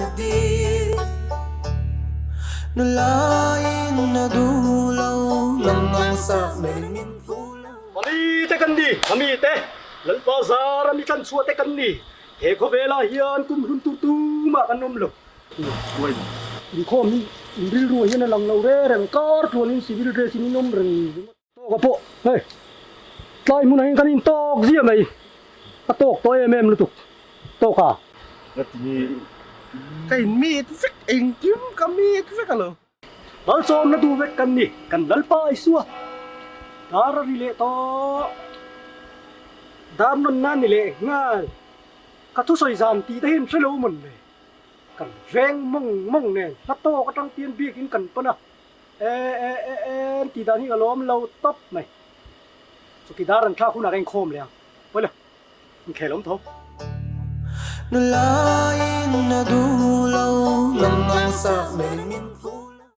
a dil Nulain a duh lo Nang ang sak mel min phu lo. Pali te kan ni, a mi te, Lalpa zar a mi tlanchhuah te kan ni. He khawvelah hian kum hlun tur tumah kan awm lo. Inkhawm hi in rilru ah hian a lang lo re reng, kar tluanin civil dress in in awm reng ringawt. Tawk a pawh hei tlai hmunah hian kan intawk zia mai, a tawk tawh em em lutuk tawk a. Ka in meet vek engkim ka meet vek alo. Malsawmna duh vek kan ni, kan Lalpa Isua dar a ri leh tawh. Dar nawnna ni leh nghal, ka thusawi zan tih te hian hre lo mawn le. Kan veng mawng mawng nen hla tawk atang pian biakin kan pan a, e e e e an tih dan hi ka lawm lo tawp mai. Chuti dar an thlak hunah ka inkhawm leh ang, pawile inkhel awm tho. Nulain a duh lo, nang ang sak mel min phu lo.